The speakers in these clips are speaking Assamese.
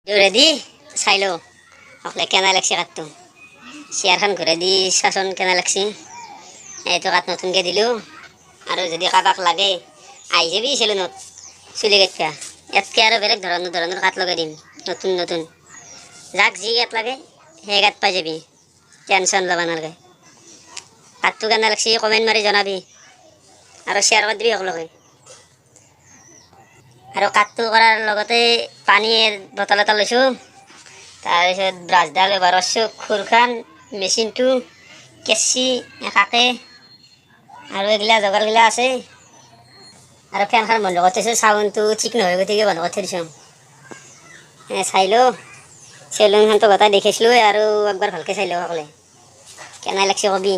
ৰেডি, চাই লওঁ অকলে কেনে লাগছে কাঠটো। চেয়াৰখন ঘূৰাই দি চাচোন কেনে লাগছে। এইটো কাঠ নতুনকৈ দিলোঁ। আৰু যদি কাৰোবাক লাগে, আহি যাবি চেলুনত চুলি কাটবা। ইয়াতকৈ আৰু বেলেগ ধৰণৰ ধৰণৰ কাঠ লগাই দিম, নতুন নতুন। যাক যি কাঠ লাগে, সেই কাঠ পাই যাবি, টেনশ্যন ল'ব নালাগে। কাঠটো কেনে লাগছে কমেণ্ট মাৰি জনাবি আৰু শ্বেয়াৰ কৰি দিবি সকলোকে। আৰু কাঠটো কৰাৰ লগতে পানীৰ বটল এটা লৈছোঁ, তাৰপিছত ব্ৰাছডাল ব্যৱহাৰ কৰিছোঁ, খুৰখান, মেচিনটো, কেঁচি একাকে আৰু এইগিলা যোগাৰগিলা আছে। আৰু ফেনখন বন্ধ কৰি থৈছোঁ, চাউণ্ডটো ঠিক নহয়, গতিকে বন্ধ কৰি থৈ দিছোঁ। চাই লওঁ, চেলুনখনতো গোটাই দেখিছিলোঁৱে, আৰু একবাৰ ভালকৈ চাই লওঁ। সকলোৱে কেনে লাগছে কবি।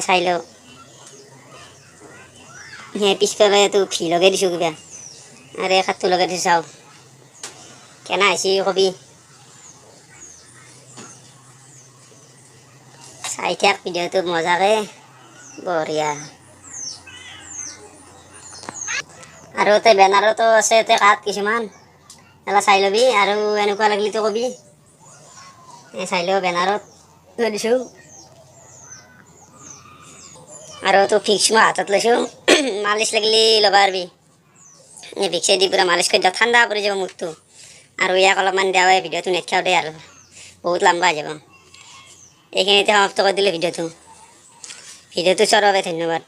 চাই লওঁ। সেই পিছফালে এইটো ভি লগাই দিছোঁ কিবা আৰু এই কাঠটো লগাই দিছোঁ। চাওঁ কেনে হৈছে কবি। চাই থাক ভিডিঅ'টো মজাকে, বঢ়িয়া। আৰু তাতে বেনাৰতো আছে, তাতে কাঠ কিছুমান এলা চাই ল'বি আৰু এনেকুৱা লাগিলেতো কবি। এই চাই লওঁ, বেনাৰত থৈ দিছোঁ। আৰু তো ভিক্স মই হাতত লৈছোঁ, মালিচ লাগিলে ল'ব পাৰিবি। এই ভিক্সে দি পূৰা মালিচ কৰি দিয়ক, ঠাণ্ডা পৰি যাব মূৰটো। আৰু ইয়াক অলপমান দেওয়া ভিডিঅ'টো নেখাওঁ দে, আৰু বহুত লম্বা হৈ যাব। এইখিনিতে সমাপ্ত কৰি দিলোঁ ভিডিঅ'টো। ভিডিঅ'টো চোৱাৰ বাবে ধন্যবাদ।